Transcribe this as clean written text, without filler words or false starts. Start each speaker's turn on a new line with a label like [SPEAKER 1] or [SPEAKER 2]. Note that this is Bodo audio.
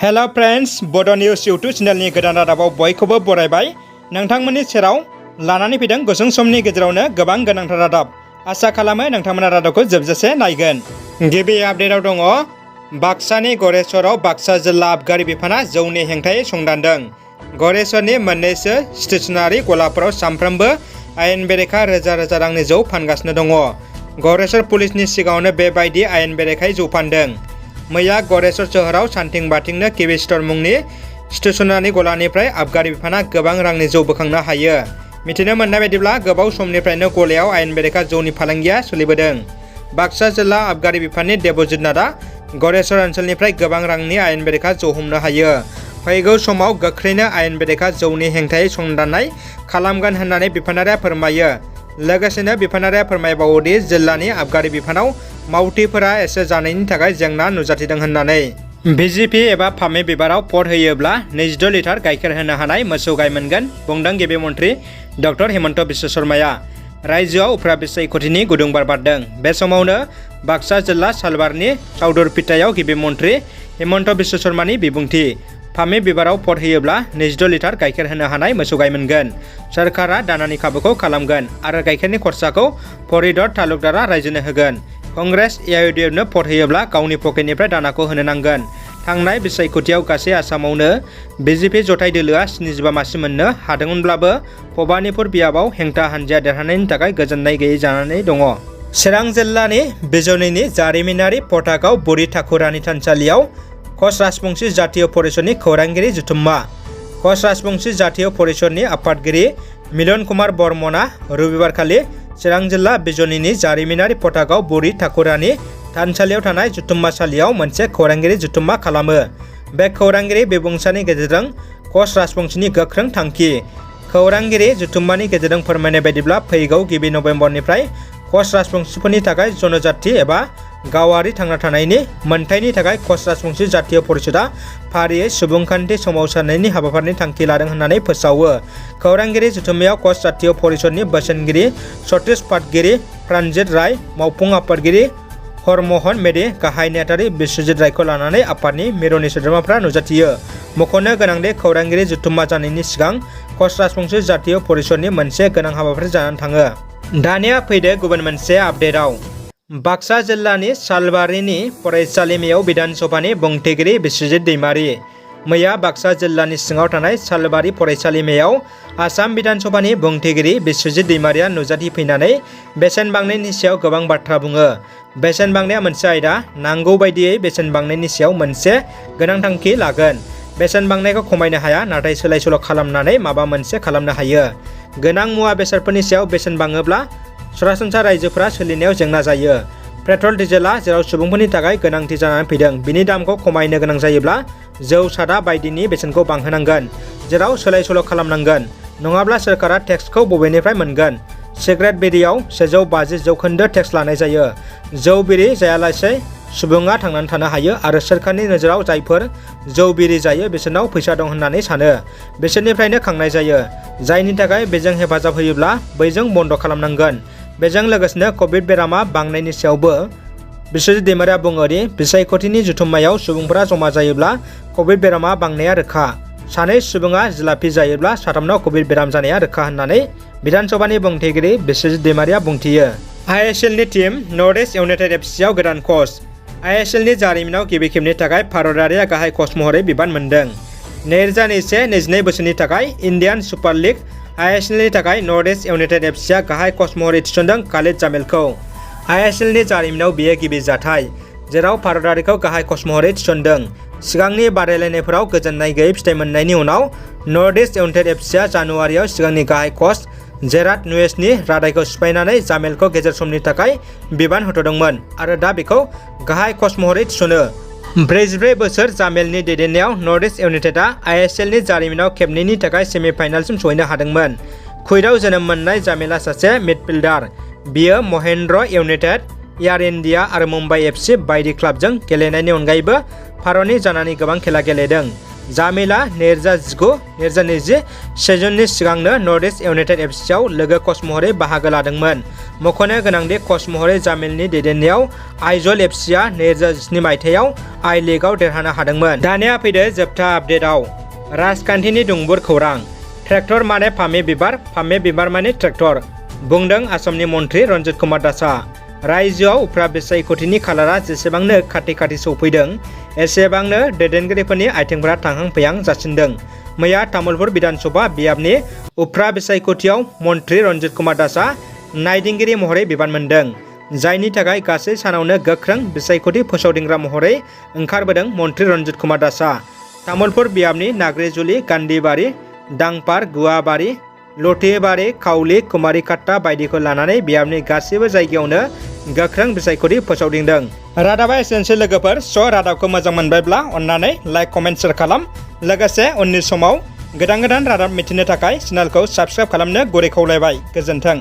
[SPEAKER 1] हेलो फ्रेंड्स बड' निउज इउटुब चेनेलनि गोदान रादाबाव बयखौबो बरायबाय। नोंथांमोननि सेराव लानानै फैदों गुसुं समनि गेजेरावनो गोबां गोनांथार रादाब। आसा खालामो नोंथांमोना रादाबखौ जोबजासे नायगोन। गिबि आपडेटआव दङ बाक्सानि गरेस्वराव बाक्सा जिल्ला आबगारि बिफाना जौनि हेंथायै संदानदों। गरेस्वरनि मोननैसो स्टेशनारि गलाफोराव सानफ्रोमबो आयेन बेरेखा रोजा रोजा रांनि जौ फानगासिनो दङ। गरेस्वर पुलिसनि सिगाङावनो बेबायदि आयेन बेरेखायै जौ फानदों। मैया गरेस्वर सोहोराव सानथिं बाथिंनो किबि स्ट'र मुंनि स्टेशनारि गलानिफ्राय आबगारि बिफाना गोबां रांनि जौ बोखांनो हायो। मिथिनो मोननाय बायदिब्ला गोबाव समनिफ्रायनो गलायाव आयेन बेरेखा जौनि फालांगिया सोलिबोदों। बाक्सा जिल्ला आबगारि बिफाननि देबजित नाथआ गरेस्वर ओनसोलनिफ्राय गोबां रांनि आयेन बेरेखा जौ हमनो हायो। फैगौ समाव गोख्रैनो आयेन बेरेखा जौनि हेंथायै संदाननाय खालामगोन होननानै बिफानारिया फोरमायो। लोगोसेनो बिफानारिया फोरमायबावोदि जिल्लानि आबगारि बिफानाव मावथिफोरा एसे जानायनि थाखाय जेंना नुजाथिदों होननानै। बिजिपि एबा फामे बिबाराव भट होयोब्ला 22 लिटार गाइखेर होनो हानाय मोसौ गाय मोनगोन बुंदों गिबि मन्थ्रि डक्टर हिमन्त बिश्व शर्माया। रायजोआव उफ्रा बिसायख'थिनि गुदुं बार बारदों। बे समावनो बाक्सा जिल्ला सालबारनि साउदुरपिटायाव गिबि मन्थ्रि हिमन्त बिश्व शर्मानि बिबुंथि। फामे बिबाराव भट होयोब्ला 22 लिटार गाइखेर होनो हानाय मोसौ गाय मोनगोन। सोरखारा दानानि खाबुखौ खालामगोन आरो गाइखेरनि खरसाखौ फरिदर तालुकदारा रायजोनो होगोन। कंग्रेस एआइडिएफनो भट होयोब्ला गावनि पकेटनिफ्राय दानाखौ होनो नांगोन। थांनाय बिसायख'थियाव गासै आसामावनो बिजेपि जथाय दोलोआ 75 मासि मोननो हादोंमोनब्लाबो भबानिपुर बियाबाव हेंथा हानजाया देरहानायनि थाखाय गोजोननाय गैयै जानानै दङ। चिरां जिल्लानि बिजनीनि जारिमिनारि पटाकाव बुरि ठाकुरानि थानसालियाव कच राजबंशी जातीय परिषदनि खौरांगिरि जथुम्मा। कच राजबंशी जातीय परिषदनि आफादगिरि मिलन कुमार बर्मनआ रबिबारखालि चिरां जिल्ला बिजनीनि जारिमिनारि पटाकाव बुरि ठाकुरानि थानसालियाव थानाय जथुम्मासालियाव मोनसे खौरांगिरि जथुम्मा खालामो। बे खौरांगिरि बिबुंसारनि गेजेरजों कच राजबंशीनि गोख्रों थांखि। खौरांगिरि जथुम्मानि गेजेरजों फोरमायनाय बायदिब्ला फैगौ गिबि नभेम्बरनिफ्राय कच राजबंशीफोरनि थाखाय जनजाति एबा गावारि थांना थानायनि मोनथायनि थाखाय कच राजबंशी जातीय परिषदआ फारियै सुबुंखान्थि सोमावसारनायनि हाबाफारिनि थांखि लादों होननानै फोसावो। खौरांगिरि जथुम्मायाव कच जातीय परिषदनि बोसोनगिरि सतीश पाटगिरि, प्राणजित राय, मावफुं आफादगिरि हरमोहन मेधि, गाहाय नेहाथारि बिश्वजित रायखौ लानानै आफादनि मिरुनि सोद्रोमाफ्रा नुजाथियो। मख'नो गोनांदि खौरांगिरि जथुम्मा जानायनि सिगां कच राजबंशी जातीय परिषदनि मोनसे गोनां हाबाफारि जानानै थाङो। दानिया फैदो गुबुन मोनसे आपडेटआव। बाक्सा जिल्लानि सालबारिनि फरायसालिमायाव बिधानसभानि बुंथिगिरि बिश्वजित दैमारि। मैया बाक्सा जिल्लानि सिङाव थानाय सालबारि फरायसालिमायाव आसाम बिधानसभानि बुंथिगिरि बिश्वजित दैमारिया नुजाथिफैनानै बेसेन बांनायनि सायाव गोबां बाथ्रा बुङो। बेसेन बांनाया मोनसे आयदा, नांगौ बायदियै बेसेन बांनायनि सायाव मोनसे गोनां थांखि लागोन। बेसेन बांनायखौ खमायनो हाया, नाथाय सोलाय सोल' खालामनानै माबा मोनसे खालामनो हायो। गोनां मुवा बेसादफोरनि सायाव बेसेन बाङोब्ला सरासनस्रा रायजोफोरा सोलिनायाव जेंना जायो। पेट्रल डिजेलआ जेराव सुबुंफोरनि थाखाय गोनांथि जानानै फैदों, बिनि दामखौ खमायनो गोनां जायोब्ला जौ सादा बायदिनि बेसेनखौ बांहोनांगोन। जेराव सोलाय सोल' खालामनांगोन, नङाब्ला सोरखारा टेक्सखौ बबेनिफ्राय मोनगोन? सिगारेट बिरियाव 150% टेक्स लानाय जायो। जौ बिरि जायालासे सुबुङा थांनानै थानो हायो आरो सोरखारनि नोजोराव जायफोर जौ बिरि जायो बिसोरनाव फैसा दं होननानै सानो। बिसोरनिफ्रायनो खांनाय जायो। जायनि थाखाय बेजों हेफाजाब होयोब्ला बैजों बन्द' खालामनांगोन। बेजों लोगोसेनो कभिड बेरामा बांनायनि सायावबो बिश्वजित दैमारिया बुङो दि बिसायख'थिनि जथुम्मायाव सुबुंफोरा जमा जायोब्ला कभिड बेरामा बांनाया रोखा। सानै सुबुङा जिलापि जायोब्ला साथामनाव कभिड बेराम जानाया रोखा होननानै बिधानसभानि बुंथिगिरि बिश्वजित दैमारिया बुंथियो। आइएसएलनि टीम नर्थ इस्ट इउनाइटेड एफसीआव गोदान कच। आइएसएलनि जारिमिनाव गिबि खेबनि थाखाय भारतारिया गाहाय कच महरै बिबान मोनदों। 2021-22 बोसोरनि थाखाय इन्डियान सुपार लिग आइएसएलनि थाखाय नर्थ इस्ट इउनाइटेड एफसीआ गाहाय कच महरै थिसनदों खालिद जामेलखौ। आइएसएलनि जारिमिनाव बेयो गिबि जाथाय जेराव भारतारिखौ गाहाय कच महरै थिसनदों। सिगांनि बादायलायनायफोराव गोजोननाय गैयै फिथाय मोननायनि उनाव नर्थ इस्ट इउनाइटेड एफसीआ जानुवारियाव सिगांनि गाहाय कच जेराड नुएसनि रादायखौ सिफायनानै जामेलखौ गेजेर समनि थाखाय बिबान होथ'दोंमोन आरो दा बेखौ गाहाय कच महरै थिसनो। 44 बोसोर जामेलनि दैदेननायाव नर्थ इस्ट इउनाइटेडआ आइएसएलनि जारिमिनाव खेबनैनि थाखाय सेमिफाइनालसिम सहैनो हादोंमोन। कुवेटाव जोनोम मोननाय जामेलआ सासे मिडफिल्डार। बियो महेन्द्र इउनाइटेड, एयार इन्डिया आरो मुम्बाइ एफसी बायदि क्लाबजों गेलेनायनि अनगायैबो भारतनि जानानै गोबां खेला गेलेदों। जामिला 2019-2020 सिजननि सिगांनो नर्थ इस्ट इउनाइटेड एफसिआव लोगो कच महरै बाहागो लादोंमोन। मख'नो गोनांदि कच महरै जामिलनि दैदेननायाव आइजल एफसिआ 2017 मायथाइयाव आई लीगआव देरहानो हादोंमन। दानिया फैदो जोबथा आपडेटआव राजखान्थिनि दुंबुर खौरां। ट्रेक्टर माने फामे बिबार माने ट्रेक्टर, बुंदों आसामनि मन्थ्रि रन्जित कुमार दासआ। रायजोआव उफ्रा बिसायख'थिनि खालारा जेसेबांनो खाथि सौफैदों एसेबांनो दैदेनगिरिफोरनि आथिंफोरा थांहां फैहां जासिनदों। मैया तामुलपुर बिधानसभा बियाबनि उफ्रा बिसायख'थियाव मन्थ्रि रन्जित कुमार दासआ नायदिंगिरि महरै बिबान मोनदों, जायनि थाखाय गासै सानावनो गोख्रों बिसायख'थि फोसावदिंग्रा महरै ओंखारबोदों मन्थ्रि रन्जित कुमार दासआ। तामुलपुर बियाबनि नाग्रिजुलि, गान्धीबारि, दांपार, गुवाबारि, लथिबारि, खावलि, कुमारिकाट्टा बायदिखौ लानानै बियाबनि गासैबो जायगायावनो गोख्रों बिसायख'थि फोसावदिंदों। रादाबा एसेनोसै लोगोफोर। रादाबखौ मोजां मोनबायब्ला अन्नानै लाइक, कमेन्ट, शेयार खालाम। लोगोसे उननि समाव गोदान रादाब मिथिनो थाखाय चेनेलखौ साबस्क्राइब खालामनो गुरै खावलायबाय। गोजोन्थों।